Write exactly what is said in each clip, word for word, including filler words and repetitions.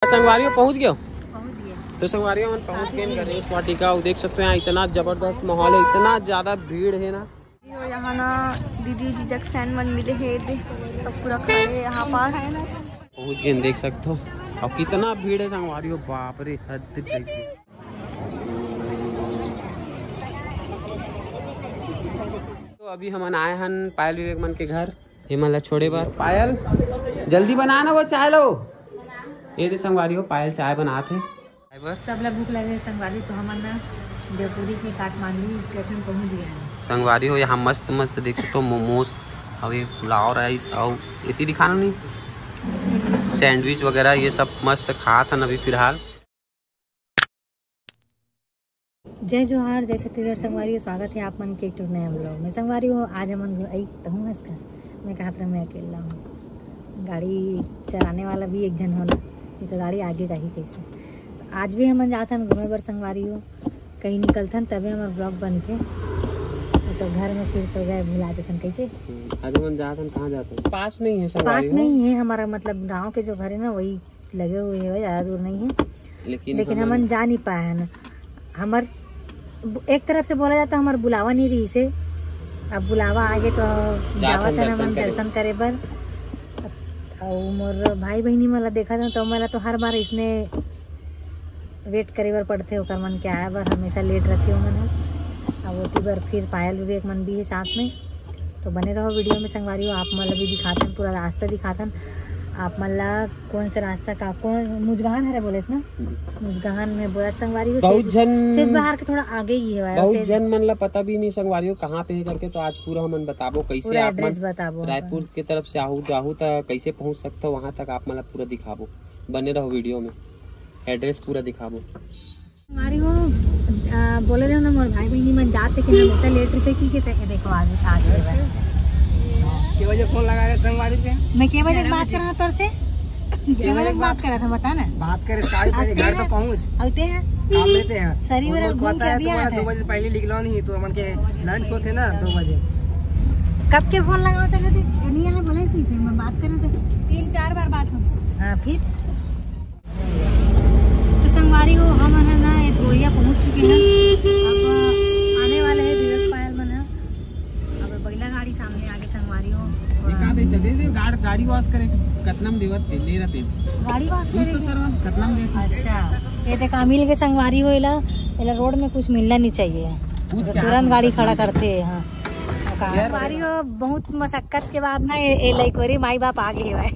संगवारी हो, पहुँच गए हो? पहुँच गए। तो संगवारी हो, हमन पहुँच गए गणेश वाटिका। अउ देख सकते हो, यहाँ इतना जबरदस्त माहौल है, इतना ज्यादा भीड़ है ना। यो यहाँ ना दीदी जीजा के सैन मन मिले हे, दे, सब पूरा खड़े हे यहाँ पास। पहुँच गए, देख सकते हो। अउ कितना भीड़ है संगवारी हो, बाप रे, हद। तो अभी हमन आए हन पायल विवेक मन के घर, ये मन ला छोड़े बर। पायल, जल्दी बना ना वो चाय लो। ये दे संगवारी हो, पायल चाय बनात हे। सब ला भूख लगे संगवारी, तो हमन ना देवपुरी के काठमांडू स्टेशन पहुंच गए हैं। संगवारी हो, यहाँ मस्त मस्त देख सकते हो, मोमोज अउ ये पुलाव राइस अउ एती दिखाना नहीं, सैंडविच वगैरह, ये सब मस्त खात हन अभी फिलहाल। जय जोहार, जय छत्तीसगढ़ संगवारी हो, स्वागत है आप मन के एक ठो नया ब्लॉग में। संगवारी हो, आज हमन घु-, आई तो हूँ हंस का, मैं कहत रहा मैं अकेला हूँ, गाड़ी चलाने वाला भी एक जन होना, ये तो गाड़ी आगे जाही कैसे। तो आज भी हमन जात हन घूमे बर संगवारी हो, कहीं निकलथन तबे हमर ब्लॉग बनथे, तो घर में फिर तो गए भुला देथन कैसे। हम्म, आज हमन जात हन, कहाँ जात हन? पास में ही है संगवारी पास में हो। ही है हमारा, मतलब गांव के जो घर है ना वही लगे हुए है, ज्यादा दूर नहीं है, लेकिन लेकिन हमन हमन जा नहीं पाए हैं ना। हमर एक तरफ से बोला जाता, हमर बुलावा नहीं रही से, अब बुलावा आगे तो जात जावत हन है दर्शन हमन करे। दर्शन करे बर। अब, अउ मोर भाई बहिनी मन ला देखत हन तो मोला तो हर बार इसने वेट करे बर पड़थे, ओकर मन के आए बर हमेशा लेट रथे ओमन ह। अब ओती बर फिर पायल विवेक मन भी है साथ में, तो बने रहो वीडियो में संगवारी हो। आप मन ला भी दिखाथन, पूरा रास्ता दिखाथन आप मन ला, कौन से रास्ता का कौन मुजगहन हरे बोलेस ना, हम्म। मुजगहन में बोला संगवारी हो, बहुत सेज, झन सेज बहार के थोड़ा आगे ही है, बहुत सेज झन मन ला पता भी नहीं संगवारी हो कहाँ पे है करके, तो आज पूरा हमन बताबो कैसे पूरा आप मन एड्रेस बताबो रायपुर अपन। के तरफ से आहू जाहू त कैसे पहुँच सकथो वहाँ तक आप मन ला पूरा दिखाबो। बने रहो वीडियो में, एड्रेस पूरा दिखाबो। हमारी वो, आ, बोले रहे ना, मोर भाई बहिनी मन जाते कि हमेशा लेट रहिथे कि, कि ते-, देखो, आज आ गए भाई। के बजे फोन लगा रहे संगवारी पे? मैं के बजे बात कर रहा तोर से? के बजे बात कर रहा था, बता ना। बात करे, साढ़े पाँच आते घर हैं, तो पहुँच। आते हैं। काम लेते हैं। सरी वो मेरा लोग घूम पता के है, अभी तुम्हारा आता है। दो बजे पहले निकलो नहीं, तो हमन के लंच होते ना दो बजे। कब के फोन लगाओ सर? नहीं, यहाँ बोले नहीं थे, मैं बात कर रहे थे। तीन चार बार बात हो। हाँ, फिर? तो संगवारी हो, हम है ना, ये गोरिया पहुंच चुके हैं। अब आने वाले हैं धीरज पायल मन ह। अब बगला गाड़ी सामने आगे संगवारी हो। ये का बेचे? दे दे, गाड़-, गाड़ी वॉश करे, कतना में देवत थे, ले रहते। गाड़ी वॉश कुछ तो करे? सर, कतना में देते? अच्छा, ये देखा, मिल के संगवारी हो, एला, एला रोड में कुछ मिलना नहीं चाहिए। पूछ के तुरंत हाथ में गाड़ी खड़ा करते हैं, हाँ। यार। संगवारी हो, बहुत मशक्कत के बाद ना, ये, ये लइकोरी माई बाप आ गए भाई।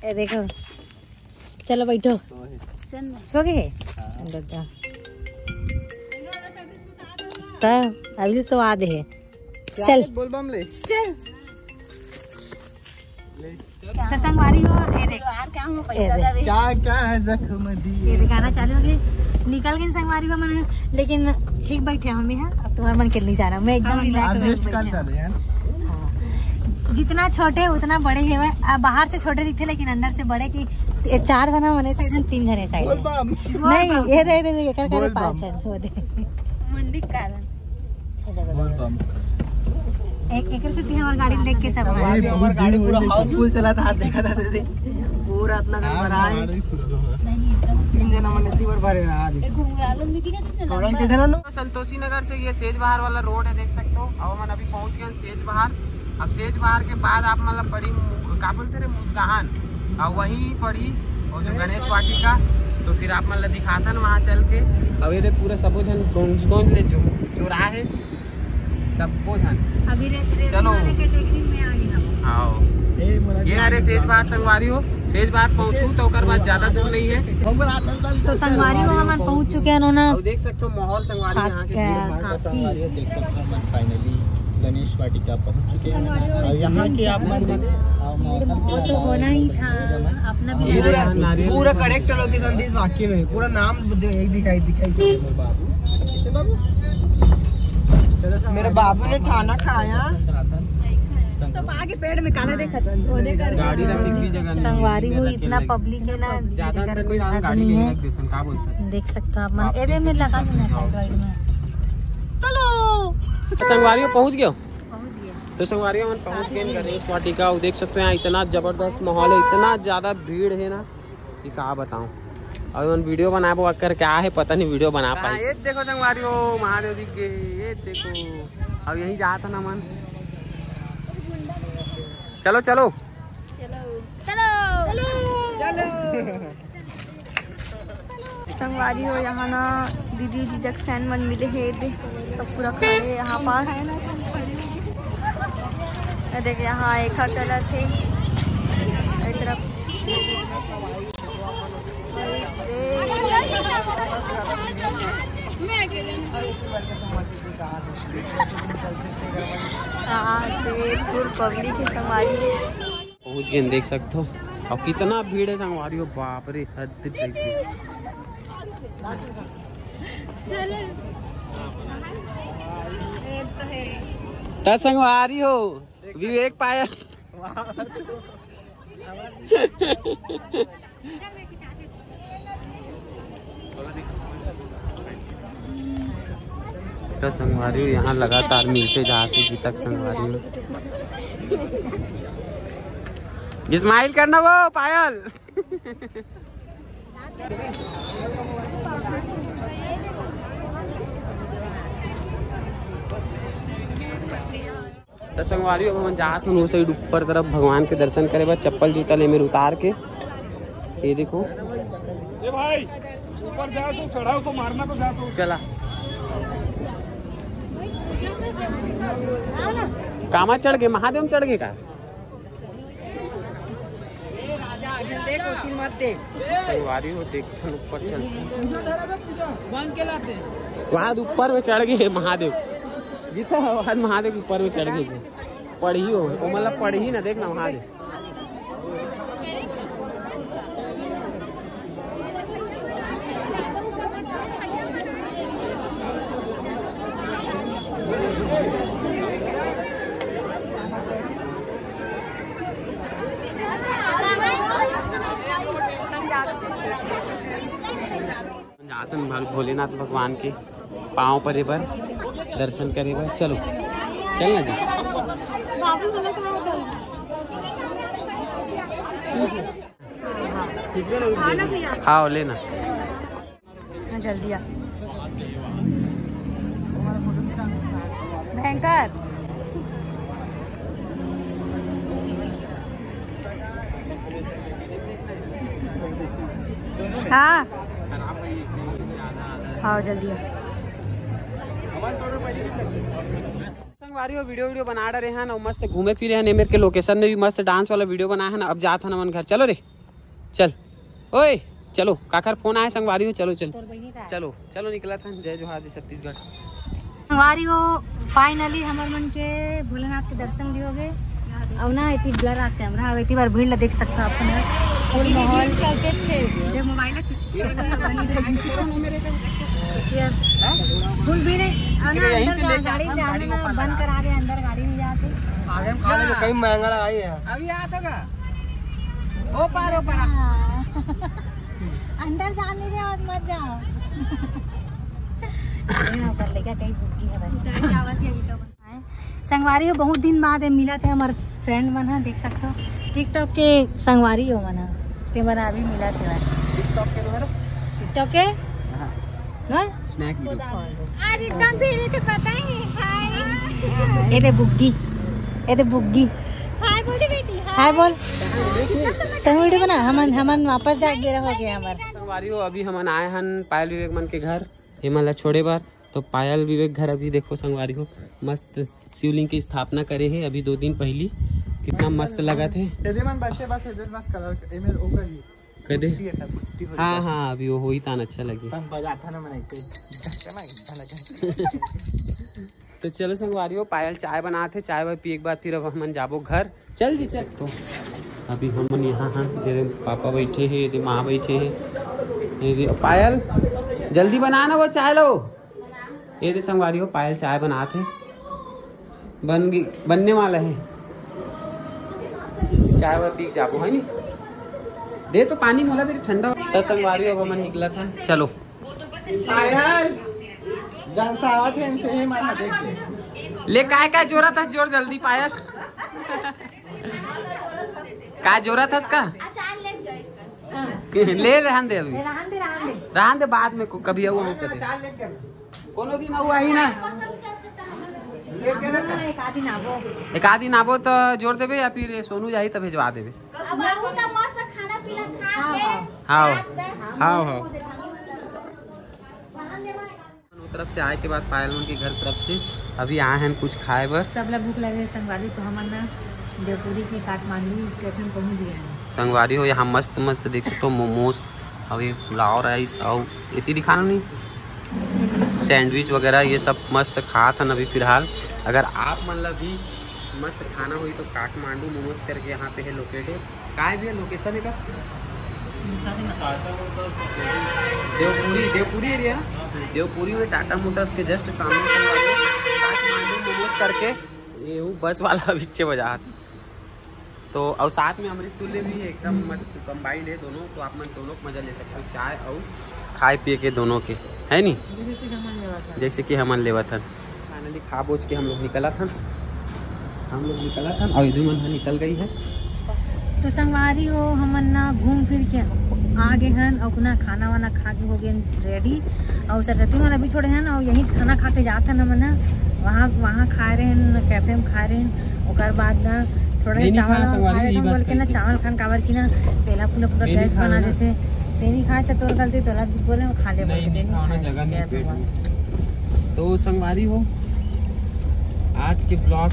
ए देखो, चलो बैठो। सो गए? हाँ। दादा। त अभी स्वाद है। चल। बोल बम ले। चल। तो संगवारी हो, ये देख। ए देख। क्या, क्या है जख्म दी? ये देख, गाना चालू हो गया। निकल गए संगवारी हो मन, लेकिन ठीक बैठे हम यहाँ। अब तुम्हारे मन के नहीं जाना, मैं एकदम हाँ, relax आज में rest बैठे कर हूँ। ले यार। हाँ। जितना छोटे उतना बड़े हेवय। आ, बाहर से छोटे दिखते लेकिन अंदर से बड़े की। ये चार जना मने side में, तीन जने side बोल में। बम। नहीं, ये दे, दे, दे, ये कर, कर, बोल पाँच बम। है, वो दे। मुंडी कारण। बोल बम। एक, एक से तीन हमार गाड़ी देख के सब। अभी हमार गाड़ी पूरा housefull चला था, देखा था से पूरा इतना हाँ, गड़बड़ा है। गाड़ी पूरा लोग है। तीन जना मने इसी बार भरे रहा आज। एक घुंघरालो नहीं दिखा था, थोड़ा लंबा। किधर लो? संतोषी नगर से ये सेज बहार वाला रोड है, देख सकते हो। अब हमन अभी पहुंच गए सेज बहार। अब सेज बहार के बाद आप मतलब बड़ी मु-, का बोलते रे, मुजगहान, और वहीं पड़ी और जो गणेश वाटिका। तो फिर आप मतलब दिखाता ना वहाँ चल के। अब ये देख पूरा सबो झन गौंज गौंज ले जो चौराहे सबो झन। अभी रे-, रे-, चलो। वाले category में आ गए हम। आओ। ए, मोला ये अरे सेज बहार संगवारी हो, सेज बहार पहुँचू तो ओकर बाद ज्यादा दूर नहीं है। तो संगवारी हो, हमन पहुँच चुके हैं, उन्होंने और देख सकते हो माहौल संगवारी यहाँ के भीड़ भाड़ का काफी। संगवारी हो, देख सकते हो, हमन finally गणेश वाटिका पहुँच चुके हैं। और यहाँ के आप मन देख, और मौसम वो तो होना ही था, अपना भी ये लगा। पूरा, नारियल पूरा correct location दिस वाकई में, पूरा नाम दे-, दिखाई, दिखाई दे मेरे बाबू। कैसे बाबू? चलो सर, मेरे बाबू ने खाना खाया। तो आगे पेड़ में काला देखा, वो देखा। गाड़ी रखे की जगह नहीं है, संगवारी हो, अकेला इतना ही। Public है ना, ज्यादा अंदर कोई गाड़ी आदमी नहीं है। रख देते हैं, क्या बोलते हैं? देख सकते हो आप मन, आप एदे में लगा देना side wide में। चलो। संगवारी हो, पहुंच गए हो? पहुंच गए। तो संगवारी, हमन पहुंच गए गणेश वाटिका। अउ देख सकते हो, यहाँ इतना जबरदस्त माहौल है, इतना ज्यादा भीड़ है ना कि का बताऊं। अउ हमन वीडियो बनाबो अकर क्या है, पता नहीं वीडियो बना पाए। ये देखो संगवारी हो, महादेव दिख गए, ये देखो। अब यहीं जात है ना मन। चलो, चलो। चलो। चलो। संगवारी हो, यहाँ ना दीदी जीजा के सैन मन मिले हे, दे सब पूरा खड़े हे यहाँ पास। ये देख, यहाँ एक हा चलत हे, एक तरफ। हाँ, ये फुल पब्लिक हे संगवारी। पहुंच गए, देख सकते हो। अब कितना भीड़ है संगवारी हो, बाप रे, हद। त संगवारी हो, विवेक पायल। त संगवारी हो, यहाँ लगातार मिलते जाते गीता के संगवारी हो। स्माइल करना वो पायल। त संगवारी, अब हमन जात हन वो साइड ऊपर तरफ भगवान के दर्शन करे बर, चप्पल जूता ले मेर उतार के। ये देखो। ए भाई, ऊपर जाओ तो चढ़ाओ तो मारना तो जा तो। चला। कामा चढ़ गए, महादेव में चढ़ गए का? संगवारी हो, देखथन ऊपर चलथन। वहाँ ऊपर में चढ़ गए महादेव। गीता, वहाँ महादेव ऊपर में चढ़ गए। पढ़ी हो, ओ मतलब पढ़ी ना, देख ना महादेव। जातन भल-, भोलेनाथ भगवान के पाँव परे बर, दर्शन करे बर। चलो, चल ना जी। हाँ, लेना। हाँ, जल्दी आ। भयंकर। हाँ। हाँ, जल्दी आ। संगवारी हो, वीडियो वीडियो बना डरे हन अउ मस्त घूमे फिरे हन। एमेर के लोकेशन में भी मस्त डांस वाला वीडियो बनाए हन। अब जात हन हमन घर। चलो रे, चल। ओए, चलो, काकर फोन आए संगवारी हो, चलो, चलो। तोर बहिनी का आए। चलो, चलो, निकलत हन। जय जोहार, जय छत्तीसगढ़। संगवारी हो, finally हमर मन के भोलेनाथ के दर्शन भी हो गए। अउ ना, इतनी blur आ कैमरा, अब इतनी बार भीड़ ला देख सकता अपन। फुल माहौल। चलते छे। देख, मोबाइल ला खींच। फुल भीड़ है। अउ ना, अंदर गा-, गाड़ी जाने ना बंद करा दे, अंदर गाड़ी नहीं जाती। आगे में खा लेंगे, कहीं महंगा लगाई है। अभी आ तो गा। ओ पार, ओ पार। हाँ। अंदर जाने दे और मत जाओ। यहाँ पर लेके कहीं बुद्धि है भाई। संगवारी हो, बहुत दिन बाद ये मिलत हे हमर friend मन ह, देख सकत हो, TikTok के संगवारी हो मन ह, ते मन अभी मिलत हे। TikTok के? हाँ? Snack video। आज एकदम भीड़ है तो पता ही नहीं। Hi। ये दे बुग्गी, ये दे बुग्गी। Hi बोल दे बेटी, hi। Hi बोल। तुम वीडियो बना, हमन, हमन वापस जाके रहोगे हमर। संगवारी हो, अभी हमन आए हन पायल विवेक मन के घर, एमन ला छोड़े बर। तो पायल विवेक घर अभी देखो संगवारी हो, मस्त शिवलिंग की स्थापना करे हे अभी दो दिन पहली, कितना मस्त लगत हे। एदे मन बचे बस, एदे मस्त कलर, एमे ओकर ही। कदे? पुट्टी है, पुट्टी हो हाँ, जाए। हाँ, अभी वो होई तान अच्छा लगे। तब बजाता ना मन ऐसे। तो चलो संगवारी हो, पायल चाय बनात हे, चाय वाय पिए के बाद फिर अब हमन जाबो घर। चल जी, चल। तो अभी हमन यहाँ हन, ये दे पापा बैठे हे, ये दे माँ बैठे हे, ये दे पायल, जल्दी बना ना वो चाय लो। ये दे संगवारी हो, पायल चाय बनात हे, बन गई, बनने वाला है। चाय वाय पी के जाबो, है नी? दे तो पानी मोला, तेरी ठंडा हो। तो संगवारी हो, अब हमन निकलत हन, चलो। पायल, जलसावत है इनसे ही मारा देख के। ले, काय काय जोरत हस, जोर जल्दी पायल। का जोरत हस का? ले, रहन दे अभी। रहन दे, रहन दे। रहन दे, बाद में को-, कभी आऊ हम कदे। कोनो दिन आऊ आही ना। हाँ, एक आध दिन आबो। एक आध दिन आबो तो जोर देबे, या फिर ये सोनू जाही तो भेजवा देबे। अब आऊ तो मस्त खाना पीना खा के। हाँ, हाँ। हाँ, हाँ। तरफ से आए के बाद पायल मन के घर तरफ से अभी आए हैं कुछ खाए बर। सब ला भूख लगे संगवारी, तो हमन ना देवपुरी के काठमांडू कैफे में पहुंच गए हैं। संगवारी हो, यहाँ मस्त मस्त देख सकते हो, मोमोज, अभी पुलाव राइस और इतनी दिखाना नहीं, सैंडविच वगैरह, ये सब मस्त खात हन अभी फिलहाल। अगर आप मन ला भी मस्त खाना होई तो काठमांडू मोमोज करके यहाँ पे है लोकेटेड। काय भैया लोकेशन है का? देवपुरी, देवपुरी एरिया। देवपुरी में टाटा मोटर्स के जस्ट सामने से काठमांडू मोमोज करके ये वो बस वाला पीछे बजा। तो और साथ में अमृत तुल्य भी है, एकदम मस्त कंबाइंड है दोनों, तो आप मन दोनों मजा ले सकते हो चाय और खाए पिए के दोनों के, है नी? जैसे कि हमन लेवत हन। फाइनली खा बोझ के हम लोग निकलत हन, हम लोग निकलत हन और इधर मन ह निकल गई है। तो संगवारी हो, हमन ना घूम फिर के आ गए हन, अपना खाना वाना खा के हो गए रेडी। और सरस्वती मन अभी छोड़े हन और यहीं खाना खा के जात हन हमन ह। वहाँ, वहाँ खा रहे हन, कैफे में खा रहे हन। ओकर बाद ना थोड़ा नहीं, नहीं चावल खाना वावल संगवारी, खा रहे यही हन, बस बोल के ना कैसे? चावल खान काबर की ना पेला पुला पूरा नहीं गैस खाना बना ना। देते। तेरी खाए से तोर गलती, तोला भी बोले हम खा ले नहीं, बोल के, नहीं नहीं खाना, खाए से जगह नहीं जय पेट भगवान। में। तो संगवारी हो, आज के ब्लॉग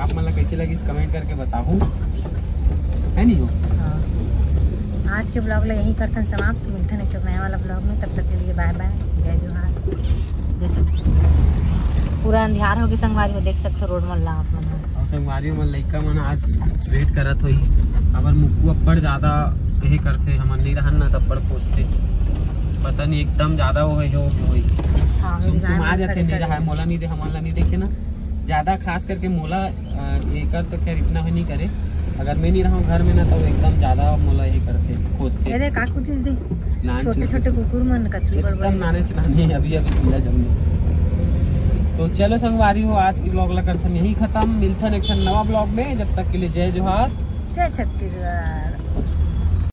आप मन ला कैसे लगिस कमेंट करके बताहू, है नहीं हो? हाँ। आज के ब्लॉग ला यहीं करथन समाप्त, मिलथन एक ठो नया वाला ब्लॉग में। तब तक के लिए बाय बाय, जय जोहार, जय छत्तीसगढ़। पूरा अंधियार हो गए संगवारी हो, देख सकते हो रोड मन ला आप मन ह। और संगवारी मन लइका मन आज वेट करत होई, अबर मुक्कू अब्बड़ ज्यादा यही करथे, हमन नहीं रहन ना तब्बड़ खोजथे, पता नहीं एकदम ज्यादा वो है हो होई। हाँ, सुमसुमा जाथे, नहीं रहा है, मोला नहीं दे, हमन ला नहीं देखे ना ज्यादा, खास करके मोला। अ, एकर तो खैर इतना ही नहीं करे, अगर मैं नहीं रहा हूँ घर में ना तो एकदम ज्यादा मोला यही करथे, खोजथे। अरे काकू दे दे। नान छोटे चुन छोटे कुकुर मन कतली बड़ एकदम बड़। नाने से नाने अभी अभी पीला जमी। तो चलो संगवारी हो, आज की ब्लॉग ला करथन यही खत्म, मिलथन एक ठन नवा ब्लॉग में, जब तक के लिए जय जोहार। जय छत्तीसगढ़।